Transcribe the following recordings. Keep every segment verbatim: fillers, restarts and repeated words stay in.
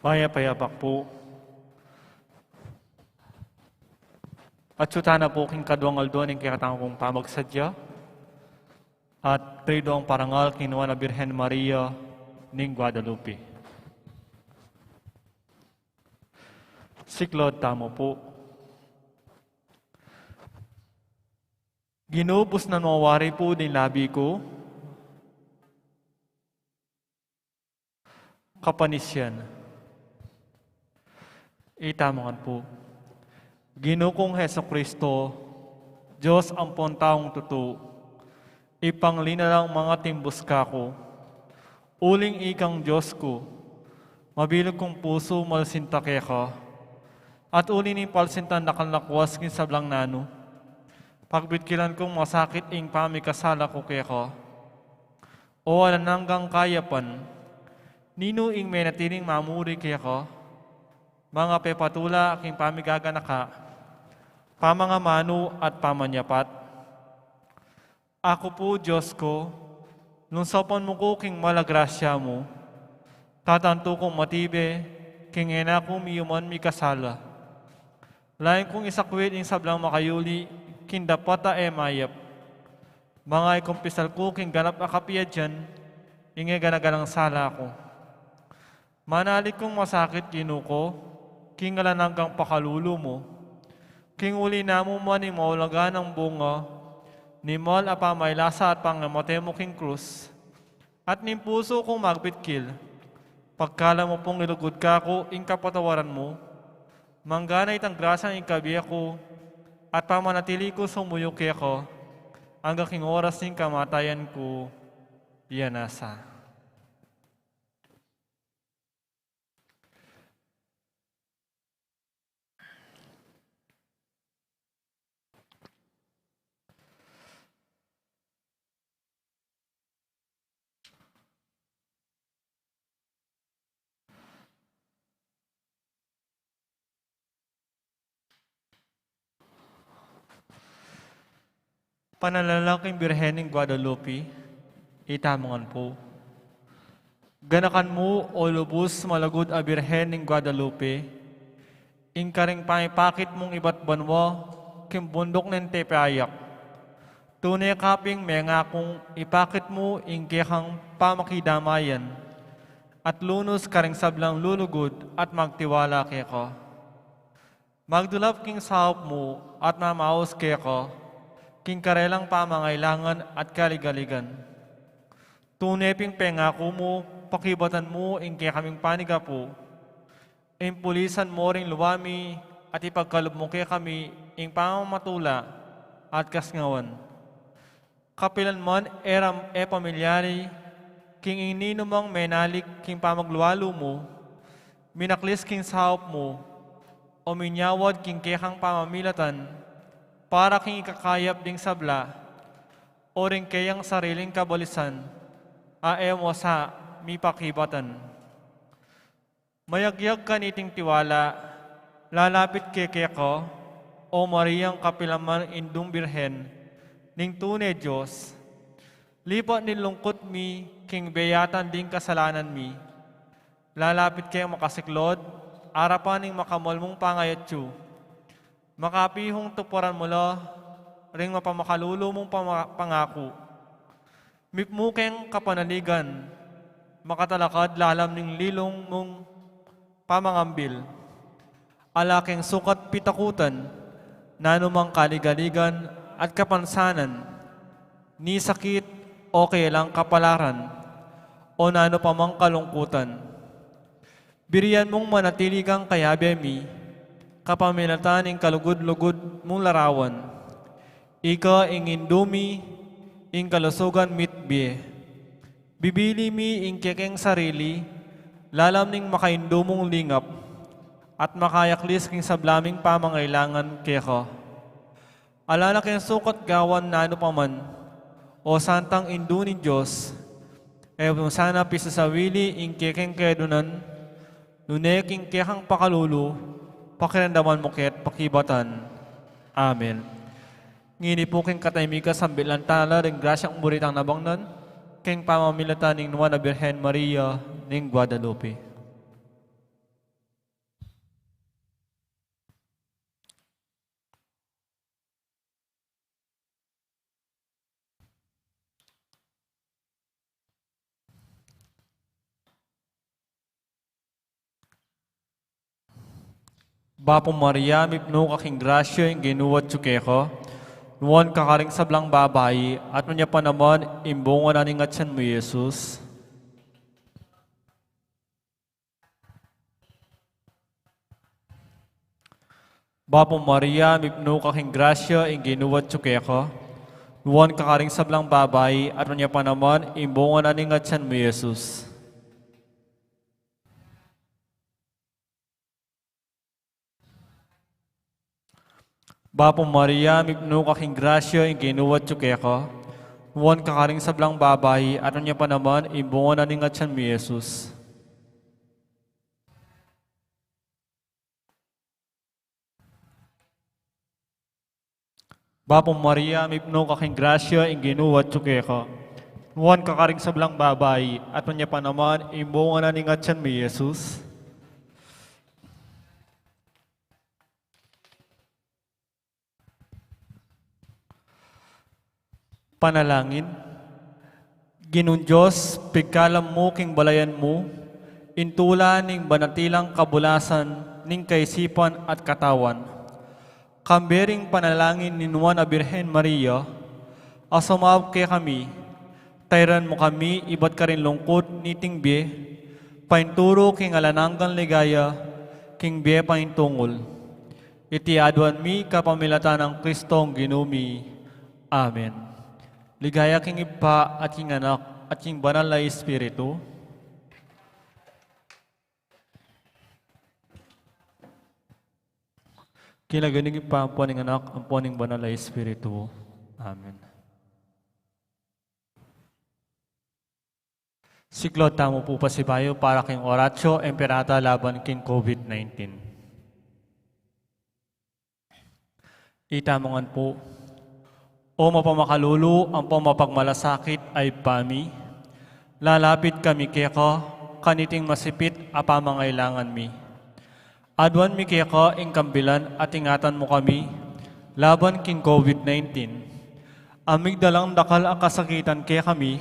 Mayap a abak pu. Atsu tana pu king kaduang aldo ning kekatamung pamagsadya at triduang parangal king Nuan a Birhen Maria ning Guadalupe. Siklaud tamu pu. Ginu, busnan mo wari pu ding labi ku, kapanisian. Itamu ngan pu. Ginu kung Jesucristo, Dios ampon taung tutu, ipangli na lang mangatimbus kaku, uling ikang Dios ku, mabilug kung pusu malsinta keka, at uli ning palsintan dakal na kuas king sablang nanu, pagbitkilan kung masakit ing pamikasala ku keka. O alang anggang kayapan, ninu ing menatiling mamuri keka, mangapepatula king pamigaganaka, pamangamanu at pamanyapat? Aku pu, Dios ku, lungsapan mu ku king mal a grasya mu, tatantu kung matibe king e na ku miyuman mikasala. Lain kung isakwil ing sablang makayuli king dapat a e mayap. Mangaikumpisal ku king ganap a kapiadan ing e ganagalang sala ku. Manalig kung masakit, Ginu ku, king alang anggang pakalulu mu, king uli na mu man ing maulagang bunga ning mal a pamailasa at pangamate mu king krus, at ning pusu kung magbitkil, pagkaluban mu pung ilugud kaku ing kapatawaran mu, manggana itang grasyang ikabie ku, at pamanatili ku sumuyu keka, angga king oras ning kamatayan ku. Iya na sa. Panalangin king Birhen ning Guadalupe, itamu ngan pu. Ganakan mu, o lubus malugud a Birhen ning Guadalupe, ing karing pamipakit mung ibat banua king bunduk ning tepayak. Tune ka ping mengakung ipakit mu ing kekang pamakidamayan at lunus karing sablang lulugud at magtiwala keka. Magdulap king saup mu at mamaus keka king karelang pamangailangan at kaligaligan. Tune ping pengaku mu, pakibatan mu ing kekaming panigapu. Impulisan mu ring lua mi at ipagkalub mu kekami ing pamamatula at kasngawan. Kapilan man e ra e pamilyari king ing ninumang menalik king pamaglualu mu, minaklis king saup mu, o minyawad king kekang pamamilatan, para king ikakayap ding sabla, o ring keyang sariling kabalisan, a e mu sa mipakibatan. Mayagyag kaniting tiwala, lalapit ke keka, o Mariang kapilan man Indung Birhen ning tune Dios. Lipat ning lungkut mi king beyatan ding kasalanan mi, lalapit keng makasiklaud arapan ning makamal mung pangayatsu. Makapihung tuparan mu la ring mapamakalulu mung pama-, pangaku. Mipmu keng kapanaligan, makatalakad lalam ning lilung mung pamangambil. Ala keng sukat pitakutan, nanumang kaligaligan at kapansanan, ni sakit o kelang kapalaran, o nanu pa mang kalungkutan. Birian mung manatili kang kayabe mi, kapamilatan ning kalugud-lugud mung larawan. Ika ing indu mi, ing kalusugan mi't bie. Bibili mi ing kekeng sarili, lalam ning makaindu mung lingap, at makayaklis king sabla ming pamangailangan keka. Ala na keng sukat gawan nanu pa man, o Santang Indu ning Dios, e mu sana pisasawili ing kekeng kedunan, nune king kekang pakalulu, pakiramdaman mu ke't pakibatan. Amen. Ngeni pu king katahimikan, sambilan tala ring grasyang muri tang nabangnan, king pamamilatan ning Nuan a Birhen Maria ning Guadalupe. Bapu Maria, mipnu ka king grasya, ing Ginu atyu keka. Nuan ka karing sablang babai, at nuan ya pa naman ing bunga na ning atyan mu, Jesus. Bapu Maria, mipnu ka king grasya, ing Ginu atyu keka. Nuan ka karing sablang babai, at nuan ya pa naman ing bunga na ning atyan mu, Jesus. Bapu Maria, mipnu ka king grasya, ing Ginu atyu keka. Nuan ka karing sablang babai, at nuan ya pa naman ing bunga na ning atyan mu, Jesus. Bapu Maria, mipnu ka king grasya, ing Ginu atyu keka. Nuan ka karing sablang babai, at nuan ya pa naman ing bunga na ning atyan mu, Jesus. Panalangin. Ginung Dios, pigkalam mu king balayan mu ing tula ning banatilang kabulasan ning kaisipan at katawan. Kambe ring panalangin ning Nuan a Birhen Maria, a sumaup kekami, tairan mu kami ibat karing lungkut niting bie, painturu king alang anggang ligaya king bie paintungul. Iti aduan mi kapamilatan nang Kristong Ginu mi. Amen. Ligaya king Ibpa, at king Anak, at king Banal a Espiritu. King lagyu ning Ibpa, ampo ning Anak, ampo ning Banal a Espiritu. Amen. Siklaud tamu pu pasibayu para king Oratio Imperata laban king COVID nineteen. Itamu ngan pu. O mapamakalulu ampo mapagmalasakit a Ibpa mi, lalapit kami keka kaniting masipit a pamangailangan mi. Aduan mi keka ing kambilan at ingatan mu kami laban king COVID nineteen. A migdalang dakal a kasakitan kekami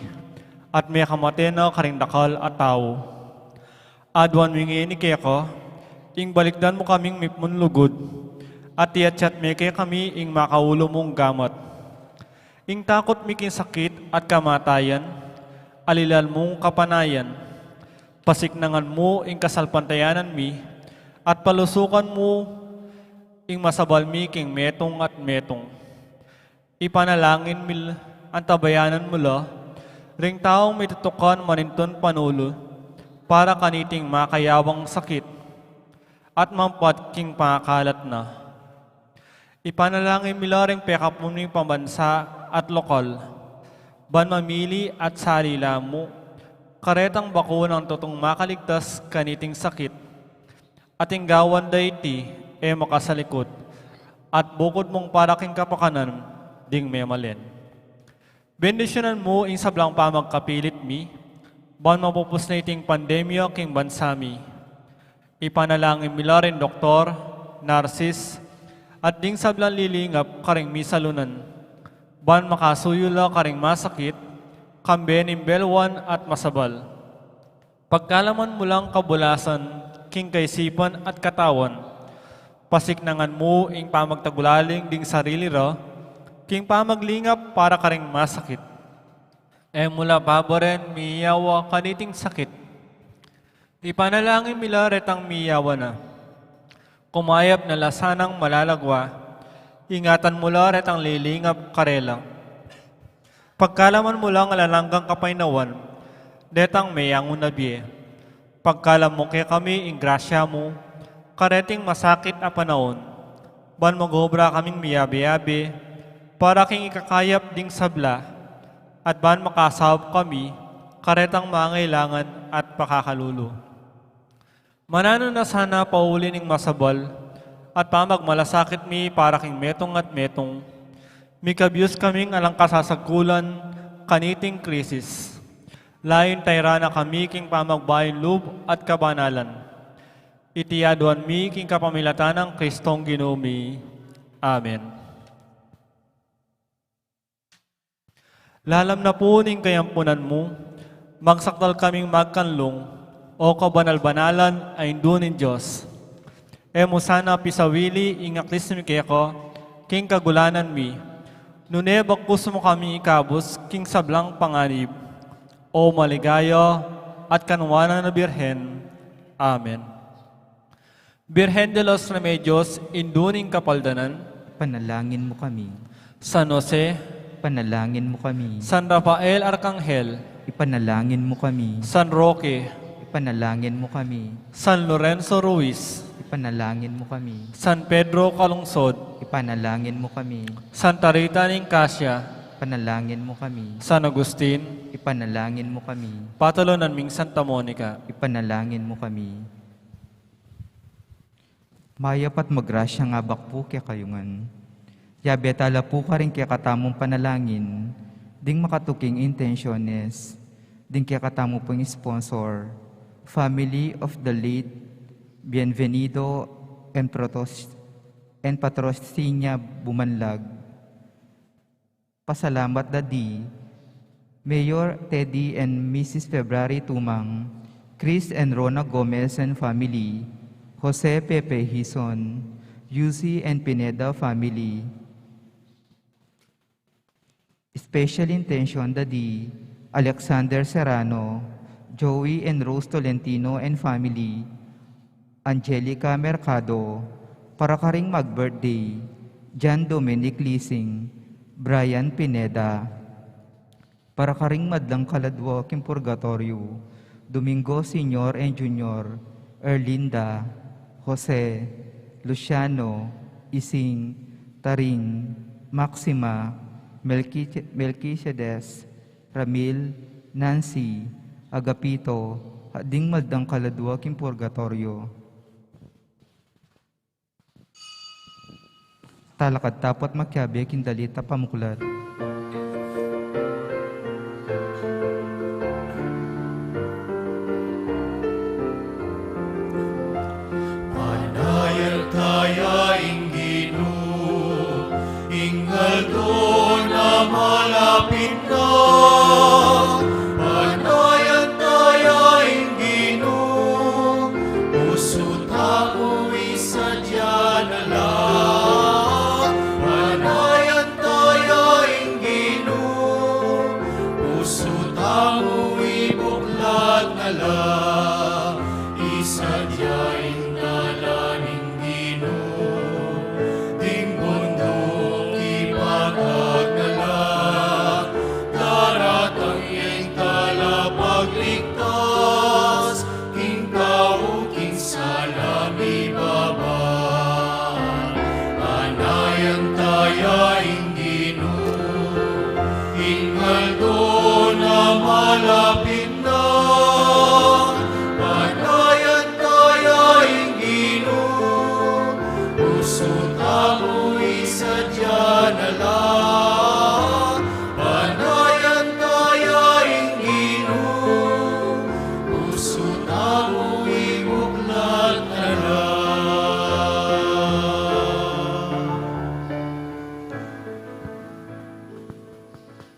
at mekamate na karing dakal a tau. Aduan mi ngeni keka ing balikdan mu kaming mipnun lugud at iyatyat me kekami ing makaulu mung gamat. Ing takut mi king sakit at kamatayan, alilan mung kapanayan. Pasiknangan mu ing kasalpantayanan mi, at palusukan mu ing masabal mi king metung at metung. Ipanalangin mi l-, antabayanan mu la ring taung mitutukan manintun panulu para kaniting makayawang sakit at mampat king pangakalat na. Ipanalangin mi la ring pekapun ming pambansa at lokal, ban mamili at sali la mu karetang bakunang tutung makaligtas kaniting sakit. At ing gawan da iti e makasalikut, at bukud mung para king kapakanan ding memalen. Bendisyunan mu ing sablang pamagkapilit mi, ban mapupus na iting pandemya king bansa mi. Ipanalangin mi la ring doktor, narsis, at ding sablang lilingap karing misalunan, ban makasuyu la karing masakit, kambe ning belwan at masabal. Pagkalaman mu lang kabulasan king kaisipan at katawan, pasiknangan mu ing pamagtagulaling ding sarili ra king pamaglingap para karing masakit. E mu la pabaren miyawa kaniting sakit. Ipanalangin mi la retang miyawa na. Kumayap na la sanang malalagwa, ingatan mu la retang lilingap karela. Pagkalaman mu lang alang anggang kapaynawan detang meyangu na bie. Pagkalam mu kekami ing grasya mu kareting masakit a panaun, ban magobra kaming miyabe-yabe para king ikakayap ding sabla, at ban makasaup kami karetang mangailangan at pakakalulu. Mananu na sana pauli ning masabal at pamagmalasakit mi para king metung at metung. Mikabyus kaming alang kasasagkulan kaniting krisis. Layun tairan na kami king pamagbayung lub at kabanalan. Iti aduan mi king kapamilatan nang Kristong Ginu mi. Amen. Lalam na pu ning kayampunan mu, magsakdal kaming magkanlung, O kabanal-banalan a Indu ning Dios. E mu sana pisawili ing aklis mi keka king kagulanan mi, nune bakkus mu kami ikabus king sablang panganib. O maligaya at kanwanan a Birhen. Amen. Birhen de los Remedios, Indu ning Kapaldanan, ipanalangin mu kami. San Jose, ipanalangin mu kami. San Rafael Arkanghel, ipanalangin mu kami. San Roque, ipanalangin mu kami. San Lorenzo Ruiz, ipanalangin mu kami. San Pedro Calungsod, ipanalangin mu kami. Santa Rita ning Cascia, ipanalangin mu kami. San Agustin, ipanalangin mu kami. Patulunan ming Santa Monica, ipanalangin mu kami. Mayap at magrasya ing Ibpa pu kekayu ngan. Yabe tala pu karing kekatamung panalangin ding makatuking intensyones ding kekatamu pung sponsor, family of the late Bienvenido and Protos-, and Patrocinia Bumanlag. Pasalamat da di Mayor Teddy and Missus February Tumang, Chris and Rona Gomez and family, Jose Pepe Hizon, Yusi and Pineda family. Special intention da di Alexander Serrano, Joey and Rose Tolentino and family, Angelica Mercado, para karing mag-birthday, John Dominic Lising, Brian Pineda, para karing madlang kaladwa king purgatoryo, Domingo Senior and Junior, Erlinda, Jose, Luciano, Ising, Taring, Maxima, Melquiche-, Melquisedes, Ramil, Nancy, Agapito, at ding madlang kaladwa king purgatoryo. Talakad tamu pu at makiabe king dalit a pamuklat. Panayan taya ing Ginu, ing aldo na malapit na. Panayan taya ing Ginu, pusu tamu isadya na la. Panayan taya ing Ginu, pusu tamu ibuklat na la. Isadya ing dalan ning Ginu, ding bunduk ipatag na la. Daratang ing talapagligtas, king tau king sala mibaba. Panayan taya ing Ginu, ing aldo na malapit na. Panayan taya ing Ginu, pusu tamu isadya na la. Panayan taya ing Ginu, pusu tamu ibuklat na la.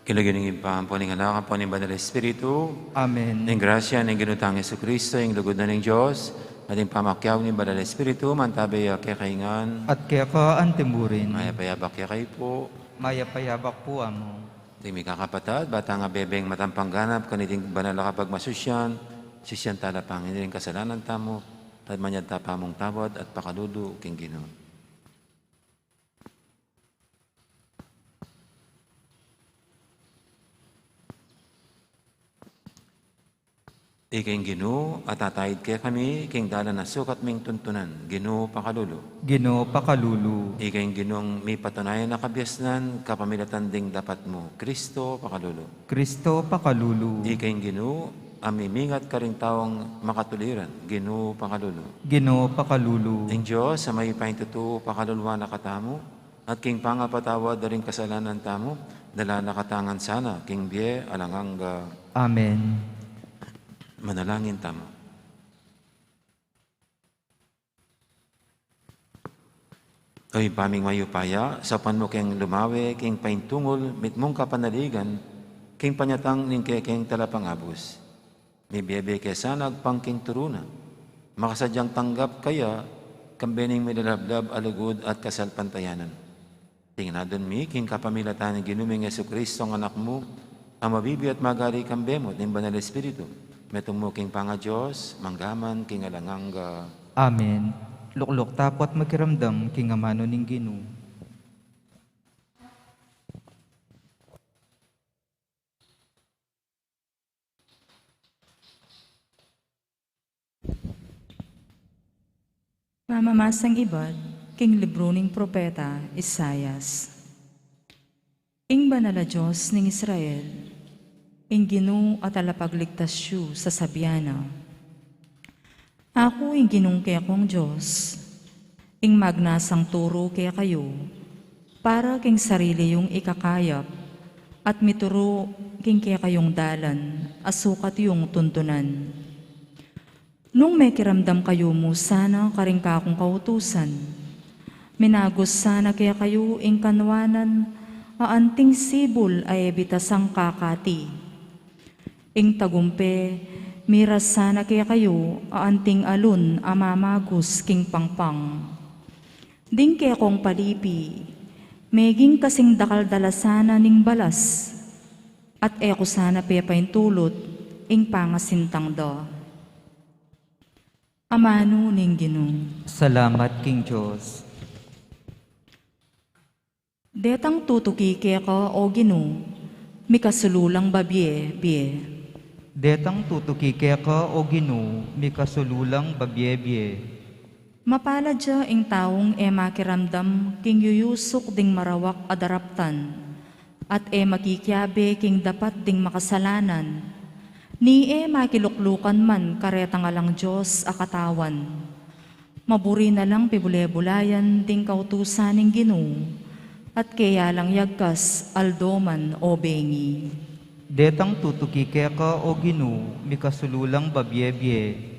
King lagyu ning Ibpa, ampo ning Anak, ampo ning Banal Espiritu. Amen. Ing grasya ning Ginu tang Jesucristo, ing lugud na ning Dios, at ing pamakiabe ning Banal Espiritu, mantabe ya kekayu ngan. At keka antimurin. Mayap a yabak kekayu pu. Mayap a yabak pu, Among. Ding mikakapatad, ba tang abebeng matampang ganap kaniting banal a kapagmasusyan, sisian tala pangin ring kasalanan tamu, at manyad ta pamung tawad at pakalulu king Ginu. Ika ing Ginu, a tatayid kekami king dalan a sukat ming tuntunan, Ginu pakalulu. Ginu pakalulu. Ika ing Ginung mipatunayan a kabiasnan kapamilatan ding dapat mu, Kristo pakalulu. Kristo pakalulu. Ika ing Ginu a mimingat karing taung makatuliran, Ginu pakalulu. Ginu pakalulu. Ing Dios a mayupayang tutu pakaluluan na katamu, at king pangapatawad da ring kasalanan tamu, dala na katamu ngan sana king bie alang angga. Amen. Manalangin tamu. O Ibpa ming mayupaya, saupan mu keng lumawe king paintungul mitmung kapanaligan king panyatang ning kekeng talapangabus. Mibie-bie ke sana agpang king turu na, makasadyang tanggap kaya kambe ning milalablab a lugud at kasalpantayanan. Ing adwan mi king kapamilatan ning Ginu ming Jesucristo, ing Anak mu, a mabibie at magari kambe mu at ning Banal Espiritu, metung mu king pangaDios, mangga man king alang angga. Amen. Lukluk tamu at makiramdam king amanu ning Ginu. Pamamasang ibat king libru ning propeta Isaias. Ing Banal a Dios ning Israel, ing Ginu a talapagligtas yu, sasabian na, Aku ing Ginung kekong Dios, ing magnasang turu kekayu, para king sarili yung ikakayap, at mituru king kekayung dalan a sukat yung tuntunan. Nung mekiramdam kayu mu sana karing kakung kautusan, minagus sana kekayu ing kanwanan a anting sibul a e bitasang kakati. Ing tagumpe, miras sana kekayu a anting alun a mamagus king pangpang. Ding kekong palipi, meging kasing dakal da la sana ning balas, at e ku sana pepaintulut ing pangasintang da. Amanu ning Ginu. Salamat king Dios. Detang tutuki keka, o Ginu, mikasulu lang babie-bie. Detang tutuki keka, o Ginu, mikasulu lang babie-bie. Mapalad ya ing taung e makiramdam king yuyusuk ding marawak a daraptan, at e makikiabe king dapat ding makasalanan, ni e makiluklukan man karetang alang Dios a katawan. Maburi na lang pibule-bulayan ding kautusan ning Ginu, at keya lang yagkas aldo man o bengi. Detang tutuki keka, o Ginu, mikasulu lang babie-bie.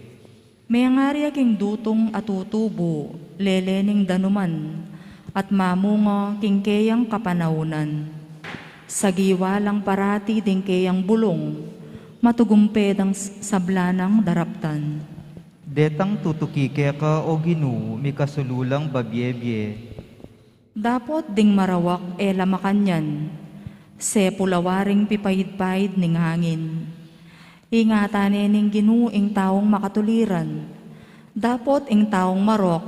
Mengari ya king dutung a tutubu, lele ning danuman, at mamunga king keyang kapanaunan. Sagiwa lang parati ding keyang bulung, matugumpe dang s-, sabla nang daraptan. Detang tutuki keka, o Ginu, mikasulu lang babie-bie. Dapot ding marawak e la makanyan, sepul a waring pipaid-paid ning angin. Ingatan ne ning Ginu ing taung makatuliran, dapot ing taung marok,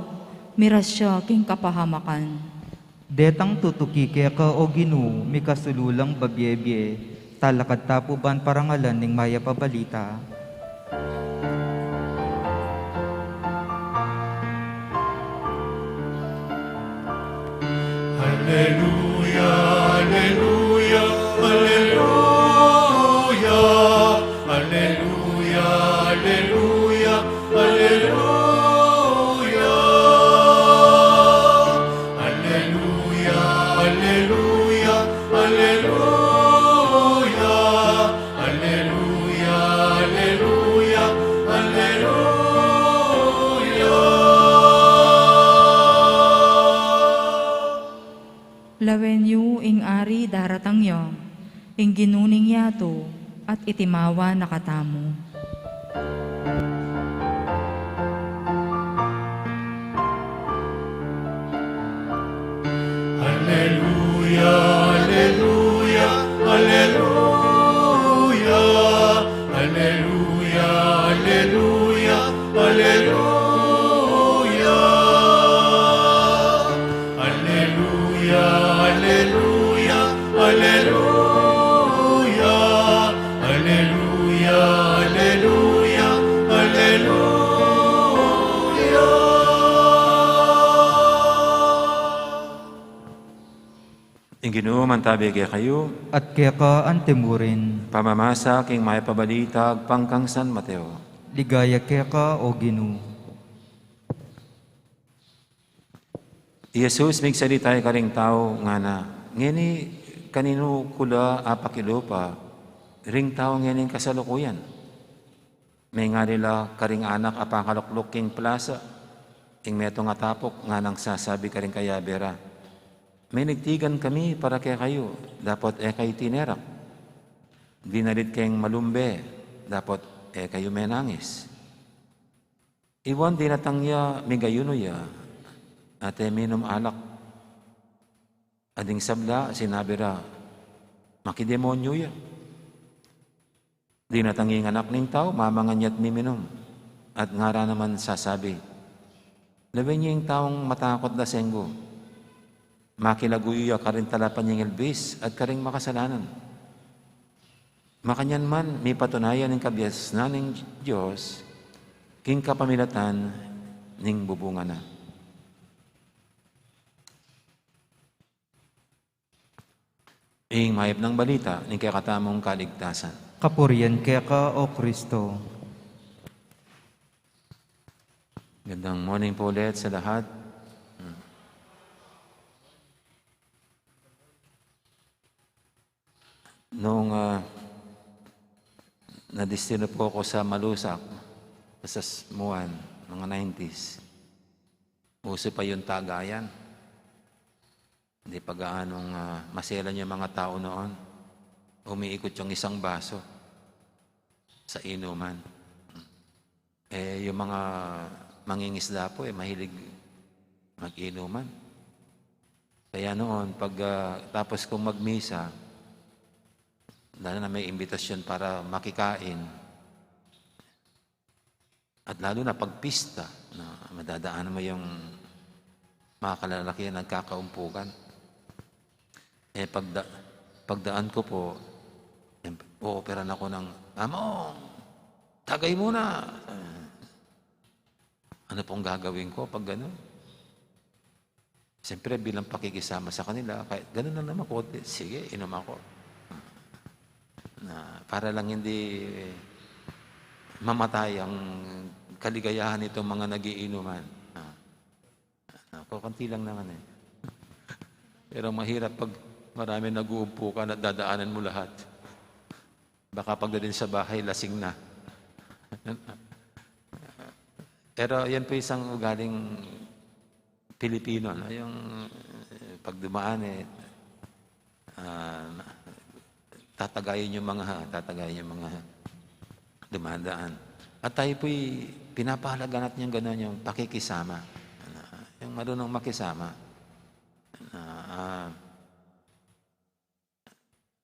miras ya king kapahamakan. Detang tutuki keka, o Ginu, mikasulu lang babie-bie. Talakad ta pu ban parangalan ning mayap a balita. Aleluya, aleluya, aleluya, aleluya, aleluya, aleluya. Aleluya, aleluya, aleluya, aleluya, aleluya, aleluya. Lawen yu ing Ari daratang ya, ing Ginu ning yatu, at itimawa na katamu. Aleluya, aleluya, aleluya, aleluya, aleluya, aleluya. Aleluya, aleluya, aleluya, aleluya, aleluya, aleluya. Ing Ginu mantabi kekayu. At keka antimurin. Pamamasa king mayap a balita agpang kang San Mateo. Ligaya keka, o Ginu. I Jesus migsalita ya karing tau, ngana, ngeni kaninu ku la apakilupa ring tau ngening kasalukuyan? Mengari la karing anak a pakalukluk king plasa, ing metung a tapuk nganang sasabi karing kayabe ra, menigtigan kami para kekayu, dapot e kayu tinerak. Dinalit keng malumbe, dapot e kayu menangis. Iwan dinatang ya, migayunu ya, At e minum alak. At ding sabla, sinabi ra, "Makidemonyu ya." Dinatang ing Anak ning Tau, mamangan ya't miminum. At ngara naman sasabi, "Lawen ye ing taung matakut da senggu. Makilaguyu ya karing talapaningil bis at karing makasalanan." Makanyan man, mipatunayan ing kabiasnan ning Dios king kapamilatan ning bubunga na. Ing mayap nang balita ning kekatamung kaligtasan. Kapurian keka, O Kristo. Gandang morning po ulit sa lahat. Nung, ah, nadistino po ako sa Malusak, sa Smuan, mga nineties, uso pa yung tagayan. Hindi pa gaanong, ah, maselan yung mga tao noon. Umiikot yung isang baso sa inuman. Eh, yung mga mangingisda po, eh, mahilig mag-inuman. Kaya noon, pag, ah, tapos kong magmisa, lalo na may imbitasyon para makikain, at lalo na pag pista, na madadaanan mo yung mga kalalakihan nagkakaumpukan. Eh, pagda-, pagdaan ko po, siyempre, ooperan ako ng, "Among, tagay muna!" Ah, ano pong gagawin ko pag ganun? Siyempre, bilang pakikisama sa kanila, kahit ganun lang naman, konti, sige, inom ako. Na, para lang hindi mamatay ang kaligayahan nitong mga nagiinuman. Ah, ako, konti lang naman eh. Pero mahirap pag marami nag-uumpukan at dadaanan mo lahat. Baka pagdating sa bahay, lasing na. Pero yan po isang ugaling Pilipino, no? Yung, eh, pag dumaan, eh, ah, tatagayin yung mga, tatagayin yung mga dumadaan. At tayo po'y pinapahalaga natin yung gano'n, yung pakikisama. Ano, yung marunong makisama. Ah, ah,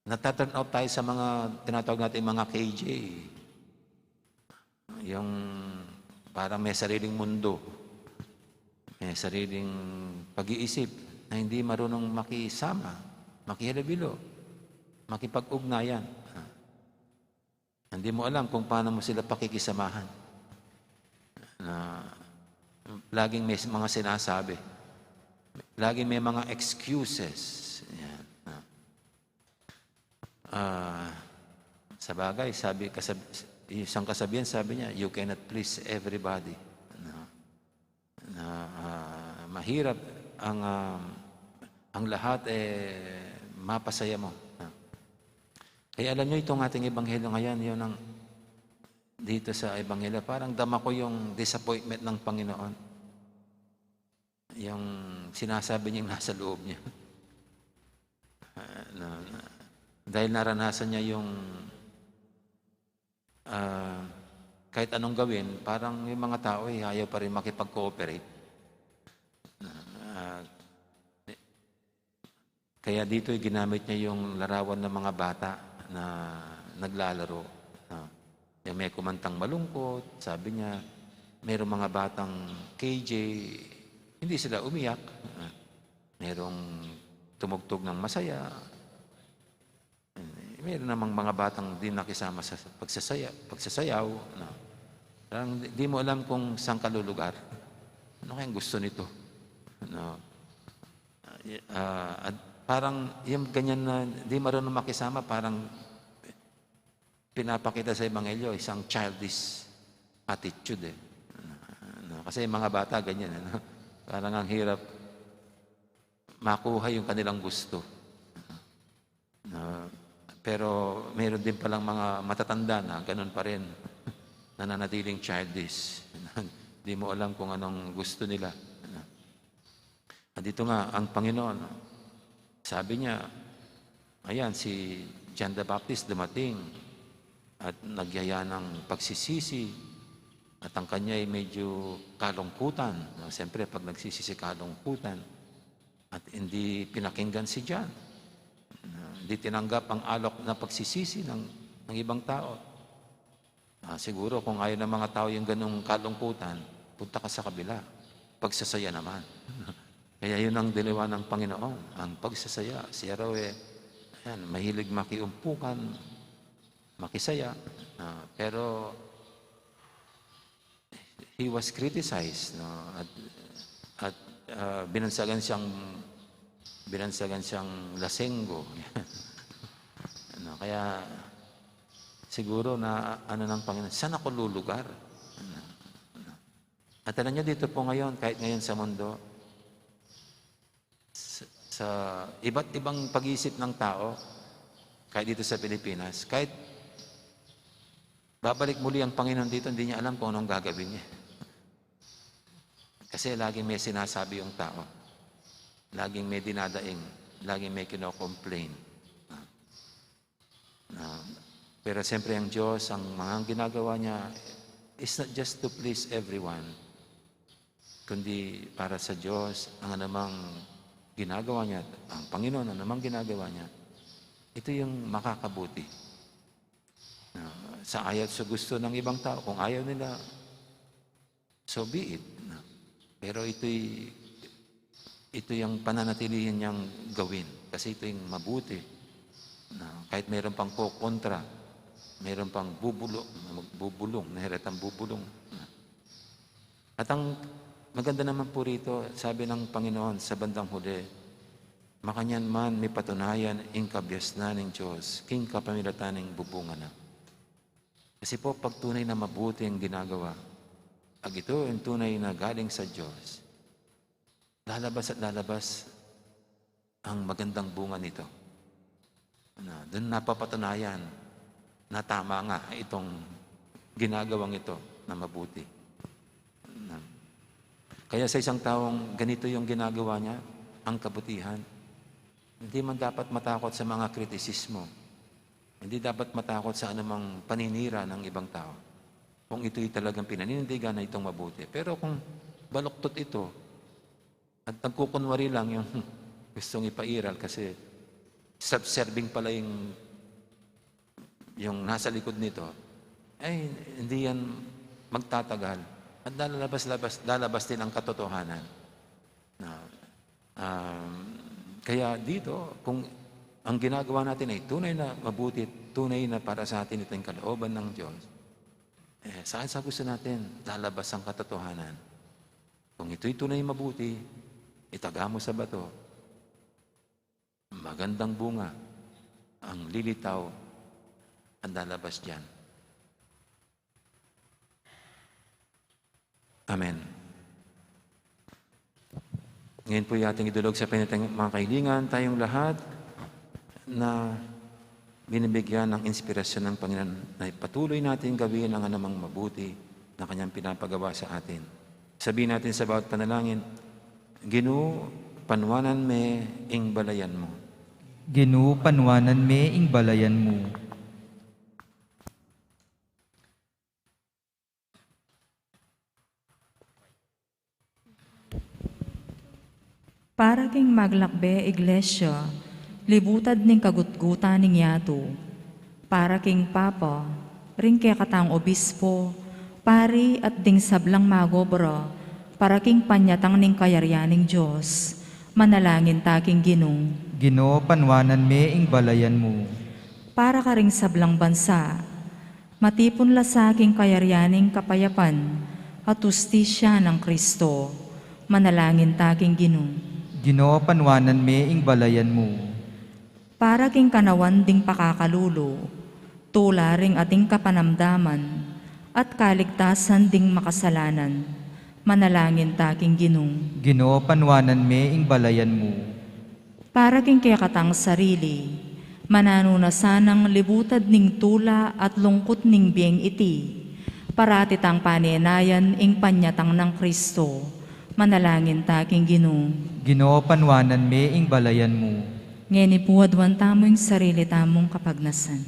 nata-turn out tayo sa mga tinatawag natin mga K J. Yung parang may sariling mundo, may sariling pag-iisip na hindi marunong makisama, makihalubilo, makipag-ugnayan. Hindi mo alam kung paano mo sila pakikisamahan. Na laging may mga sinasabi. Laging may mga excuses. Yan. Ah, sa bagay, sabi, kasab-, isang kasabihan, sabi niya, "You cannot please everybody." No? Na, ah, mahirap ang, ah, ang lahat, eh, mapasaya mo. No? Kaya alam niyo, itong ating ebanghelyo ngayon, yun ang dito sa ebanghelyo, parang dama ko yung disappointment ng Panginoon. Yung sinasabi niyang nasa loob niya. Ah, na, na, dahil naranasan niya yung, ah, kahit anong gawin, parang yung mga tao, eh, ayaw pa rin makipag-cooperate. Ah, kaya dito, eh, ginamit niya yung larawan ng mga bata na naglalaro. Ah, yung may kumantang malungkot, sabi niya, mayroong mga batang K J, hindi sila umiyak. Ah, merong tumugtog ng masaya. Eh, meron namang mga batang di nakisama sa pagsasaya-, pagsasayaw, no? Parang di, di mo alam kung saan ka lulugar. Ano kayang gusto nito? No? Ah, at parang yung ganyan na di marunong makisama, parang pinapakita sa ebanghelyo, isang childish attitude, eh. No? Kasi yung mga bata, ganyan, ano? Parang ang hirap makuha yung kanilang gusto. No? Pero meron din palang mga matatanda na ganun pa rin, nananatiling childish. Di mo alam kung anong gusto nila. At dito nga, ang Panginoon, sabi niya, ayan, si John the Baptist dumating at nagyaya ng pagsisisi. At ang kanya ay medyo kalungkutan. No? Siyempre, pag nagsisisi, kalungkutan. At hindi pinakinggan si John. No? Hindi tinanggap ang alok na pagsisisi ng, ng ibang tao. Ah, siguro kung ayaw ng mga tao yung ganung kalungkutan, punta ka sa kabila. Pagsasaya naman. Kaya yun ang diliwan ng Panginoon, ang pagsasaya. Siya raw eh, ayan, mahilig makiumpukan, makisaya. Ah, pero he was criticized, no? At, at ah, binansagan siyang, binansagan siyang lasenggo. Ano, kaya siguro na ano ng Panginoon, "Saan ako lulugar?" Ano, ano. At alam niyo, dito po ngayon, kahit ngayon sa mundo, sa, sa iba't ibang pag-iisip ng tao, kahit dito sa Pilipinas, kahit babalik muli ang Panginoon dito, hindi niya alam kung anong gagawin niya. Kasi laging may sinasabi yung tao. Laging may dinadaing, laging may kino-complain. Ah, pero siyempre ang Diyos, ang mga ginagawa niya is not just to please everyone, kundi para sa Diyos, ang anumang ginagawa niya, ang Panginoon, anumang ginagawa niya, ito yung makakabuti. Ah, sa ayaw at sa gusto ng ibang tao, kung ayaw nila, so be it. No? Pero ito'y, ito yung pananatilihin niyang gawin. Kasi ito yung mabuti. No? Kahit mayroon pang kokontra, mayroon pang bubulo, bubulung, nahiratang bubulung. No? At ang maganda naman po rito, sabi ng Panginoon sa bandang huli, "Makanyan man mipatunayan ing kabiasnan ning Dios, king kapamilatan ning bubungan na." Kasi po, pag tunay na mabuti ang ginagawa, pag ito ang tunay na galing sa Diyos, lalabas at lalabas ang magandang bunga nito. Na, dun napapatunayan na tama nga itong ginagawang ito na mabuti. Na, kaya sa isang taong ganito yung ginagawa niya, ang kabutihan, hindi man dapat matakot sa mga kritisismo. Hindi dapat matakot sa anumang paninira ng ibang tao. Kung ito'y talagang pinanindigan na itong mabuti. Pero kung baluktot ito, at nagkukunwari lang yung gustong ipairal kasi self-serving pala yung, yung nasa likod nito, ay hindi yan magtatagal. At lalabas-labas, lalabas din ang katotohanan. Na, um, kaya dito, kung ang ginagawa natin ay tunay na mabuti, tunay na para sa atin itong kalooban ng Diyos, eh, saan sa gusto natin lalabas ang katotohanan? Kung ito'y tunay mabuti, itaga mo sa bato, magandang bunga ang lilitaw at lalabas diyan. Amen. Ngayon po, ating idulog sa Panginoon, mga kaibigan, tayong lahat na binibigyan ng inspirasyon ng Panginoon na ipatuloy natin gawin ang anumang mabuti na kanyang pinapagawa sa atin. Sabihin natin sa bawat panalangin, "Ginu, panwanan me ing balayan mu." Ginu, panwanan me ing balayan mu. Para king maglakbe Iglesia, libutad ning kagutgutan ning yatu. Para king Papa, ring kekatang obispo, pari at ding sablang magobra, para king panyatang ning kayarian ning Dios, manalangin ta king Ginu. Ginu, panwanan me ing balayan mu. Para karing sablang bansa, matipun la sa king kayarian ning kapayapan at hustisya nang Kristo. Manalangin ta king Ginu. Ginu, panwanan me ing balayan mu. Para king kanawan ding pakakalulu, tula ring ating kapanamdaman, at kaligtasan ding makasalanan. Manalangin ta king Ginu. Ginu, panwanan me ing balayan mu. Para king kekatang sarili, mananu na sanang libutad ning tula at lungkut ning bieng iti, parati tang panenayan ing panyatang nang Kristo. Manalangin ta king Ginu. Ginu, panwanan me ing balayan mu. Ngeni pu, aduan tamu ing sarili tamung kapagnasan.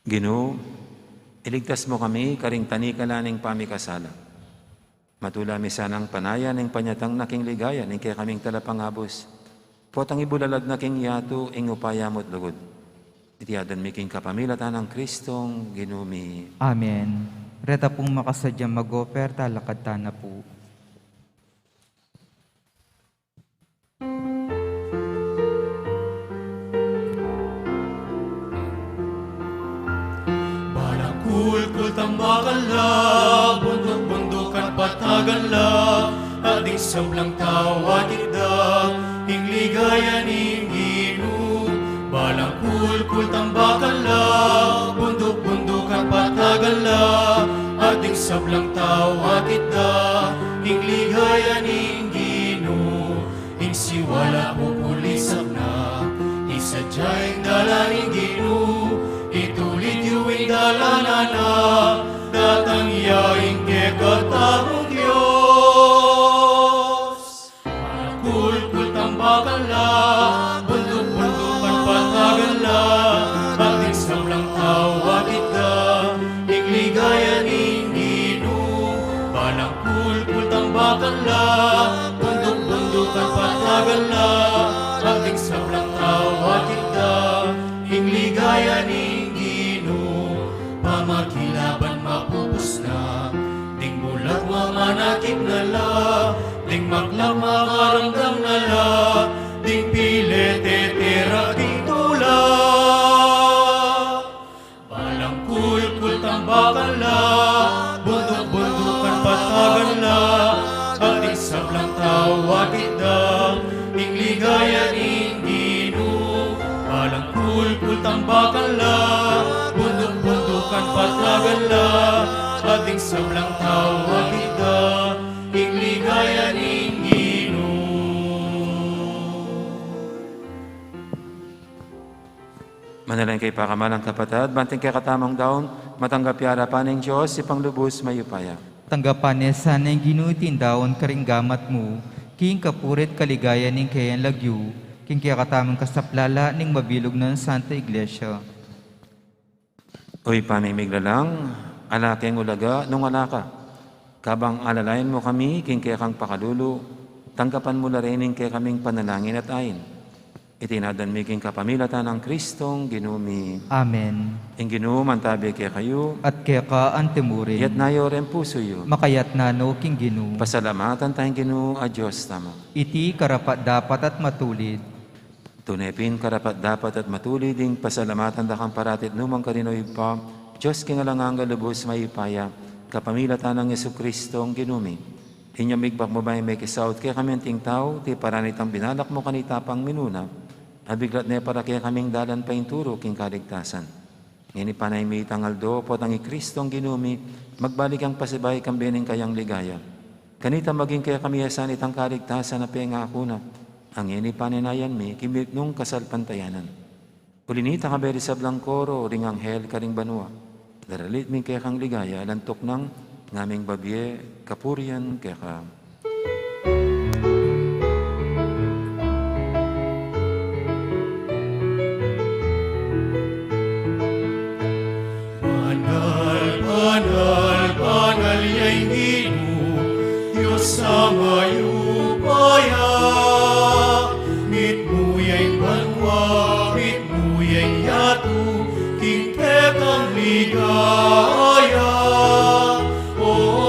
Ginu, iligtas mu kami karing tanikala ning pamikasala. Matula mi sanang panayan ing panyatang na king ligaya ning kekaming talapangabus. Potang ibulalag na king yatu ing upaya mu't lugud. Iti adwan mi king kapamilatan nang Kristong Ginu mi. Amen. Reta pung makasadyang mag-offer, talakad tana pu. Balang kulkul tambakan la, bunduk-bundukan patagan la, at ding sablang tau akit da ing ligaya ning Ginu. Balang kulkul tambakan la, bunduk-bundukan patagan la, at ding sablang tau akit da ing ligaya ning Ginu. Ing siwala pupulisan na, isadya ing dalan ning Ginu, itulid yu ing dalan na, datang ya ing kekatamung Dios. Balang kulkul tambakan la, bunduk-bundukan patagan la, at ding sablang tau akit da ing ligaya ning Ginu. Balang kulkul tambakan la, bunduk-bundukan patagan la, at ding sablang tau akit da ing ligaya ning Ginu. Pamakilaban mapupus na, ding bulag mamanakit na la, ding maklak makaramdam na la, ding pile tetera king tula. Balang kulkul tambakan la, bunduk-bundukan patagan la, at ding sablang tau akit da ing ligaya ning Ginu. Balang kulkul tambakan la, bunduk-bundukan patagan la, at ding sablang tau akit da ing ligaya ning Ginu. Manalangin kayu pakamalan kung kapatad, bang ing kekatamung daun matanggap ya arapan ning Dios, Ibpang lubus mayupaya. Tanggapan ne sana ning Ginu iting daun karing gamat mu, king kapurian at kaligayan ning keyang lagyu, king kekatamung kasaplalan ning mabilug nang Santa Iglesia. O Ibpa ming miglalang, ala keng ulaga nung ala ka. Kabang alalayan mu kami king kekang pakalulu, tanggapan mu la reni ing kekaming panalangin at ain. Iti adwan mi king kapamilatan nang Kristong Ginu mi. Amen. Ing Ginu mantabi kekayu. At keka antimurin. Iyatas yu reng pusu yu. Makayatas no king Ginu. Pasalamatan taya ing Ginu a Dios tamu. Iti karapat-dapat at matulid. Tune pin karapat-dapat at matulid ing pasalamatan da kang parati at nukarin man karin, O Ibpa, Dios king alang angga, lubus mayupaya, kapamilatan nang Jesucristong Ginu mi. Inya mibagak mu ba ing mekisaut kekami anting tau, iti parani tang binalak mu kanita pang minuna, a biglat ne para kekaming dalan painturu king kaligtasan. Ngeni pane ing mitang aldo, potang i Kristong Ginu mi, magbalik yang pasibayu kambe ning kayang ligaya. Kanita maging kekami ya sana itang kaligtasan a pengaku na, a ngeni pane nayan mi, king mibuknung kasalpantayanan. Uli nita, kayabe ring sablang koro ring anghel karing banua, daralit mi ing kekang ligaya, alang tuknang ngaming babie kapurian keka. Banal, banal, banal ya ing Ginu, Dios a mayupaya. Mitmu ya ing banua, mitmu ya ing yatu, king kekang ligaya.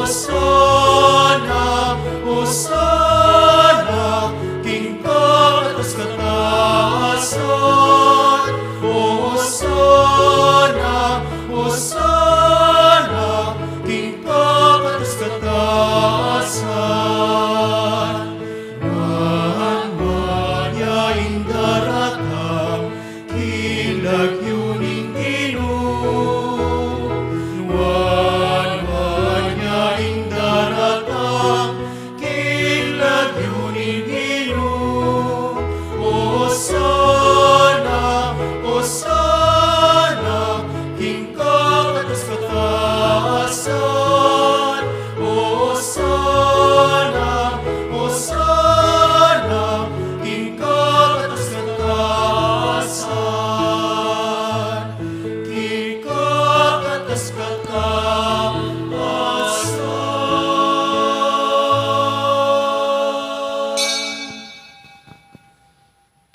Osana, Osana, king kakatas-katasan. Osana, Osana, king kakatas-katasan.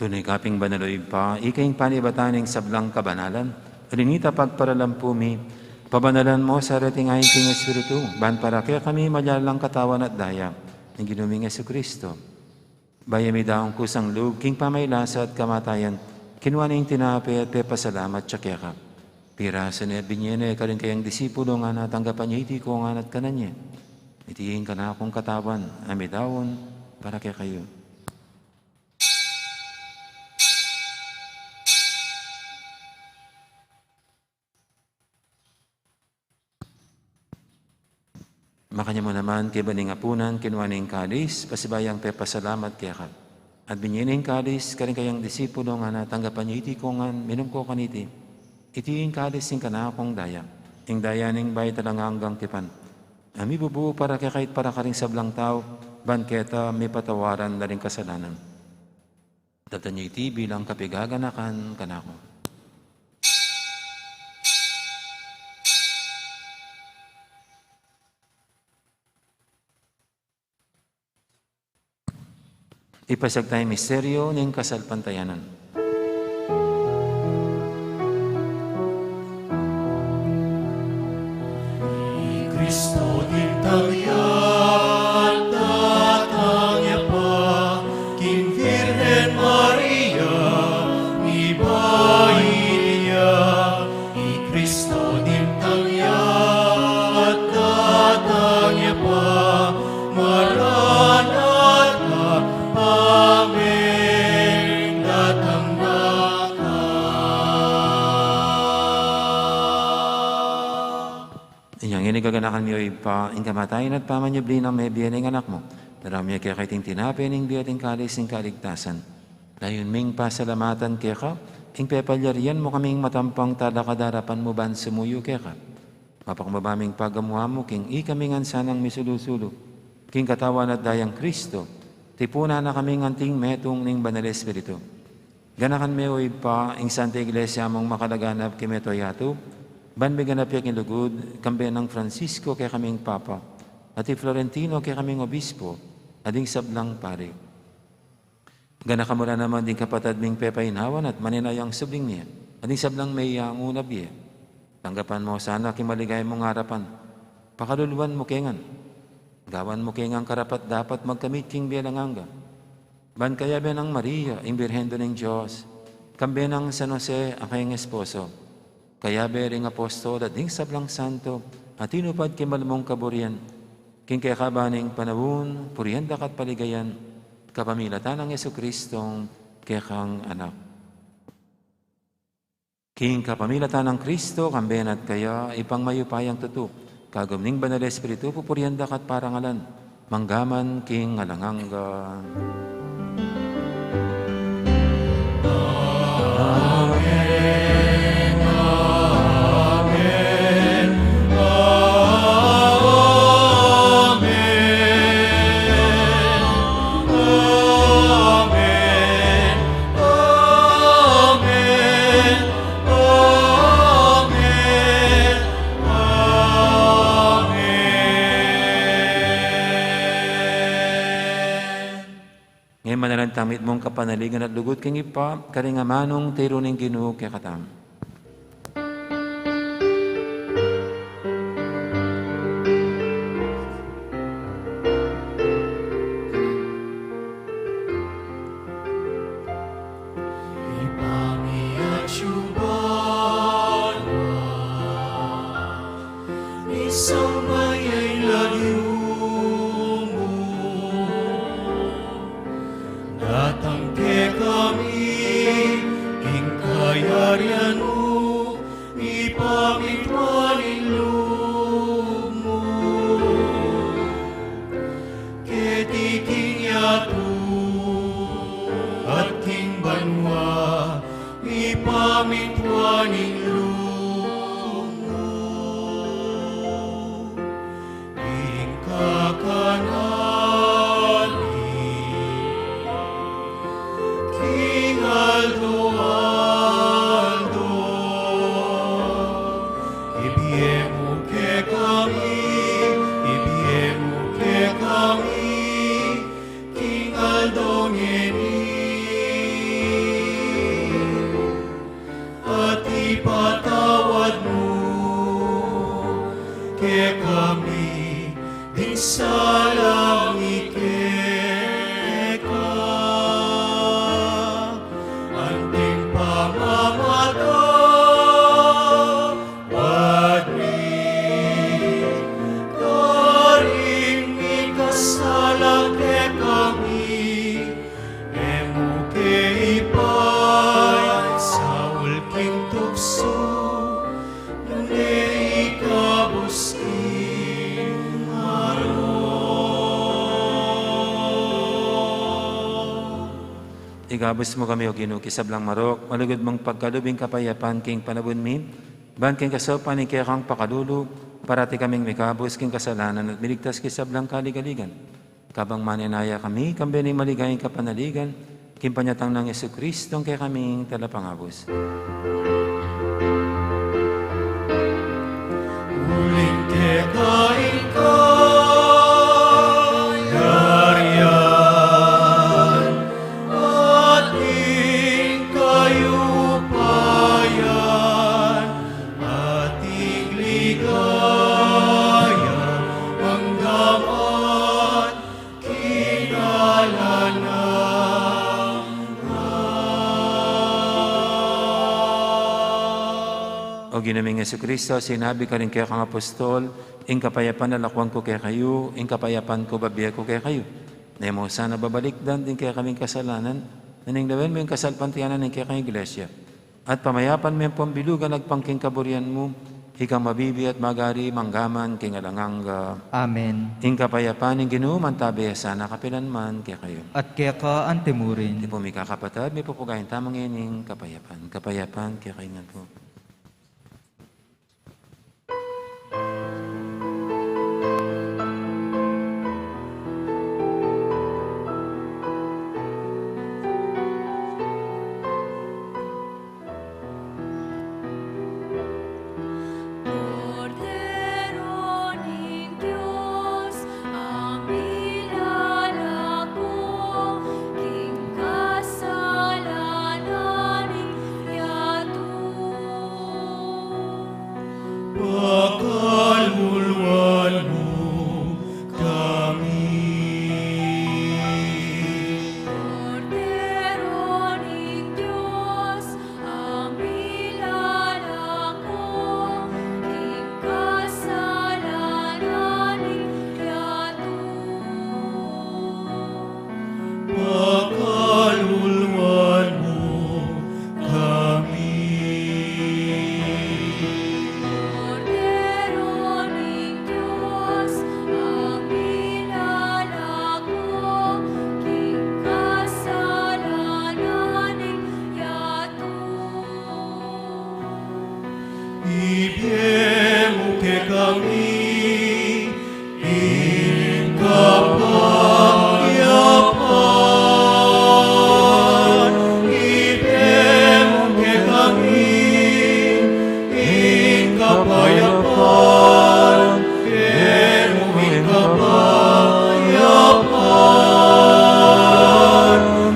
Tune ka pin banal, o Ibpa, ika ing panibatan ning sablang kabanalan. Uling nita pagparalan pu mi, pabanalan mu sa reting ain king Espiritu, ban para kekami maging katawan at daya ning Ginu ming Jesucristo. Bayu ya midaun kusang lub king pamagkasakit at kamatayan, kinua ne ing tinape at pepasalamat ya keka. Pirasu ne, binie ne karing kayang disipulo, ngana, tanggapan ye iti ko ngan at kanan ye. Iti ing kanakung katawan a midaun para kekayu. Makanyan mu naman, kaybat ning apunan, kinua ne ing kalis, pasibayu yang pepasalamat keka. At binie ne ing kalis karing kayang disipulo, ngana, tanggapan ye iti ko ngan, minum ko kaniti. Iti ing kalis ning kanakung daya, ing daya ning bayu at alang anggang tipan, a mibubu para kekayu at para karing sablang tau, ban keta mipatawaran la ring kasalanan. Daptan ye iti bilang kapaganakan kanaku. Ipasiag taya ing misteryu ning kasalpantayanan. I Kristo dimtang ya, datang ya pa king Virgen Maria, mibait ya. I Kristo dimtang ya, datang ya pa, Maranatha, Amen, datang na ka. Inyang ini gaganakan mi, o Ibpa, ing kamatayan at pamanyubli nang mebie ning Anak mu. Daraun mi keka iting tinape ning bie at ing kalis ning kaligtasan. Layun ming pasalamatan keka ing pepalyarian mu kaming matampang talakad king arapan mu ban sumuyu keka. Mapakumbaba ming pagamu-amu king ikami ngan sanang misulu-sulu king katawan at dayang Kristo, tipunan na kaming anting metung ning Banal Espiritu. Ganakan me, o Ibpa, ing Santa Iglesia mung makalaganap king mabilug a yatu, ban miganap ya king lugud, kambe nang Francisco kekaming Papa, at i Florentino kekaming Obispo, at ding sablang pari. Ganakan mu la naman ding kapatad ming pepainawan at manenayang subling mie, at ding sablang meyangu na bie. Tanggapan mu la sana king maligaya mung arapan. Pakaluluan mu ke ngan. Gawan mu ke ngan karapat-dapat magkamit king bie alang angga. Ban kayabe nang Maria, ing Birhen Indu ning Dios, kambe nang San Jose, a kayang esposo, kayabe ring apostol at ding sablang santo a tinupad king malmung kaburian, king kekaban ning panaun, purian da ka at paligayan, kapamilatan nang Jesucristong kekang Anak. King kapamilatan nang Kristo, kambe na at kaya, Ibpang mayupayang tutu, kagum ning Banal Espiritu, pupurian da ka at parangalan, mangga man king alang angga. Ngeni manalangin tamu mitmung kapanaligan at lugud king Ibpa, karing amanung tiru ning Ginu kekatamu. Ibpa mi, atiu ka banua, misamban ya ing lagyu mu, datang kekami ing kayarian Salam mi keka, anting pamamatawad mi, karing mikasala kekami, e mu ke ipaisaul king tuksu, nune ikabus king marok. Ikabus mu kami, O Ginu, king sablang marok, malugud mung pagkalub ing kapayapan king panabun mi, ban king kasaupan ning kekang pakalulu, parati kaming mikabus king kasalanan at miligtas king sablang kaligaligan. Kabang manenaya kami, kambe ning maligayang kapanaligan, king panyatang nang Jesucristo, ing kekaming Talapangabus. Uling keka ing kayarian, at ing kayupayan, at ing ligaya, mangga man king alang angga. O Ginu ming Jesucristo, sinabi mu karing kekang apostol, ing kapayapan lakwan ku kekayu, ing kapayapan ku bibie ku kekayu. E mu sana babalikdan ding kekaming kasalanan, nune lawen mu ing kasalpantayanan ning kekang Iglesia. At pamayapan me ampong bilugan agpang king kaburian mu, ikang mabibie at magari mangga man king alang angga. Amen. Ing kapayapan ning Ginu mantabe ya sana kapilan man kekayu. At keka antimurin. Iti pu, mikakapatad, mipupugayan tamu ngening kapayapan. Kapayapan kekayu ngan pu. Kordero ning Dios, a milalako king kasalanan ning yatu. Pakaluluan mu kami. Kordero ning Dios, a milalako king kasalanan ning yatu. Pakaluluan mu kami. Kordero ning Dios, a milalako king kasalanan ning yatu. Ibie mu kekami ing kapayapan, ibie mu kekami ing kapayapan, ibie mu ing kapayapan,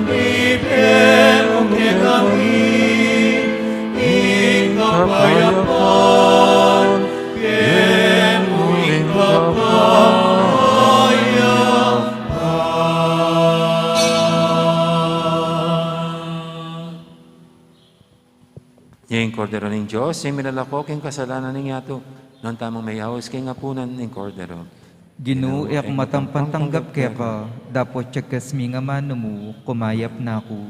ibie mu kekami ing kapayapan, ibie mu ing kapayapan. Ing Kordero ning Dios, ing milalako king kasalanan ning yatu. Nuan tamung meyaus king apunan ning Kordero. Ginu, e ku matampang tanggap keka, dapot ya king mingan mu, kumayap na ku.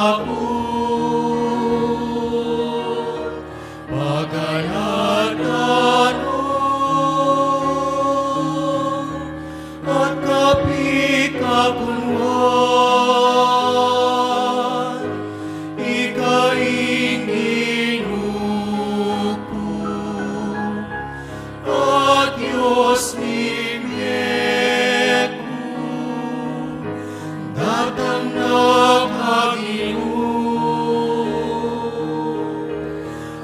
aku, pagaladan at kapikakunuan, ika ing Ginu ku, at Dios ning bie ku, datang na ka, Ginu,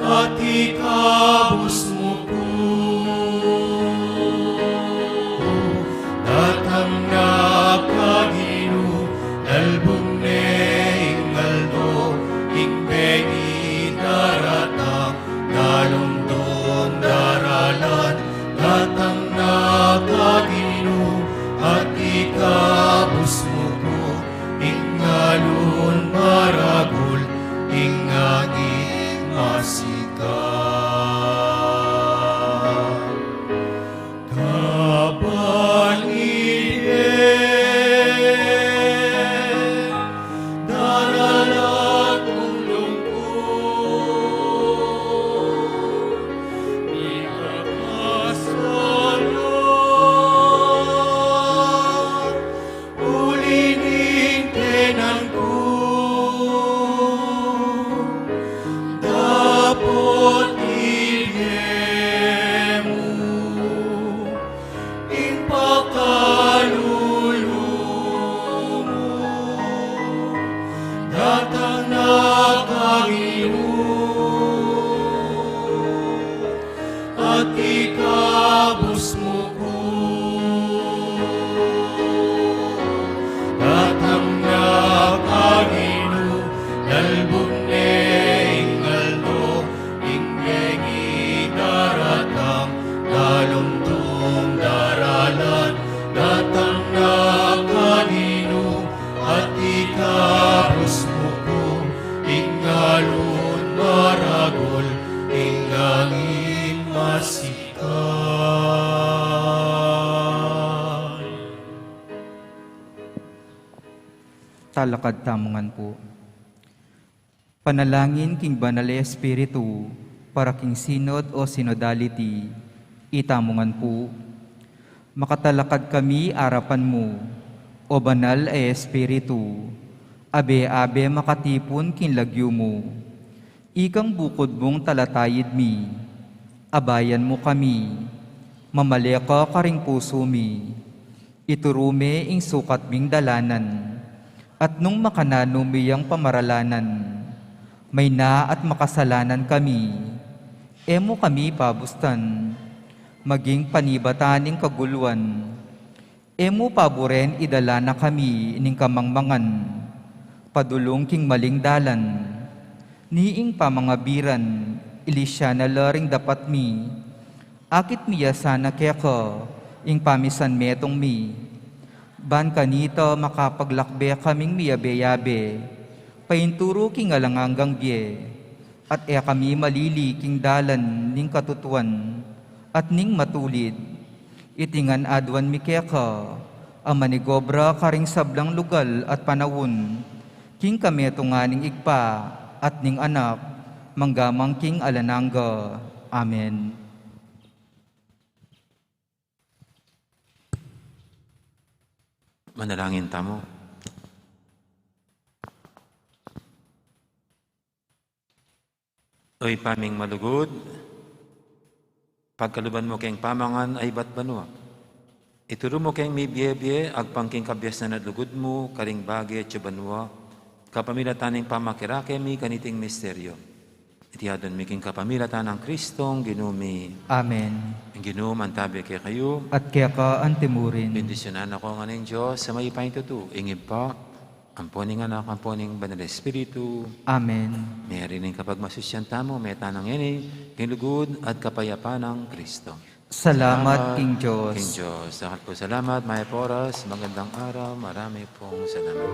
at ikabus mu ku. Datang na ka, Ginu, dalbung ne ing aldo, ing bengi daratang, dalum dong daralan. Datang na ka, Ginu, at ikabus mu ku, ing alun maragul, ing angin masikat. Kaban ing bie, daralan kung lungkut, mikakasala, uli ning kainan ku, dapot ibie mu ing pakalulu mu. Datang na ka, Ginu, at ikabus mu ku. Datang na ka, Ginu, dalbung ne ing aldo, ing bengi daratang, dalum dong daralan. Datang na ka, Ginu, at ikabus mu ku, ing alun maragul, ing angin masikat. Talakad tamu ngan pu. Panalangin king Banal a Espiritu para king Synod o Synodality. Itamu ngan pu. Makatalakad kami arapan mu, o Banal a Espiritu, abe-abe makatipun king lagyu mu. Ikang bukud mung talatayid mi, abayan mu kami, mamale ka karing pusu mi, ituru me ing sukat ming dalanan, at nung makananu mi yang pamaralanan, mayna at makasalanan kami, e mu kami pabustan, maging panibatan ning kaguluan, e mu paburen idala na kami ning kamangmangan, padulung king maling dalan, ni ing pamangabiran, ilisya na la ring dapat mi, akit mi ya sana keka ing pamisanmetung mi. Ban kanita makapaglakbe kaming miyabe-yabe, painturu king alang anggang bie, at e kami malili king dalan ning katutuan at ning matulid. Iti ngan aduan mi keka a manigobra karing sablang lugal at panaun, king kametungan ning Ibpa at ning Anak, mangga man king alang angga. Amen. Manalangin tamu. O Ibpa ming malugud, pagkaluban mu keng pamangan a ibat banua. Ituru mu keng mibie-bie agpang king kabiasnan at lugud mu karing bage atyu banua, kapamilatan ning pamakirake mi kaniting misteryu. Iti adwan mi king kapamilatan nang Kristong Ginu mi. Amen. Ing Ginu mantabe kekayu. At keka antimurin. Bendisyunan na ko ngan ning Dios a mayupayang tutu, ing Ibpa, ampo ning Anak, ampo ning Banal a Espiritu. Amen. Meyari ning kapagmasusyan tamu, meta na ngeni king lugud at kapayapan nang Kristo. Salamat king Dios. King Dios. Dakal pung salamat, mayap a oras, magandang araw, marami pung salamat.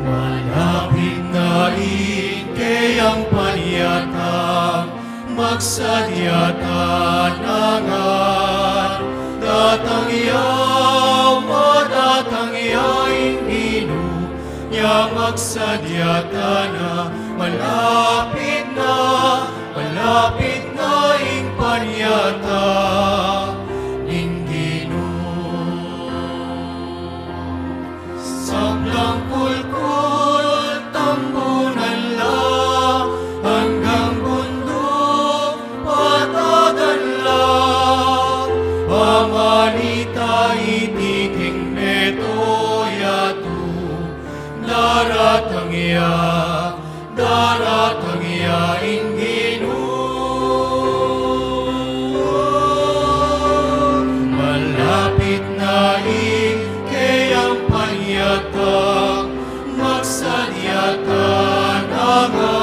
Malapit na ing keyang Magsadya ta na ngan, datang ya, o madatang ya ing Ginu, nya magsadya ta na, malapit na, malapit na ing panyatang ning Ginu. Sablang kulkul, tambunan la, anggang bunduk, patagan la, pamanita iti king meto yatu, daratang ya, daratang ya ing Ginu. Malapit na ing keyang panyatang, magsadya ta na ngan.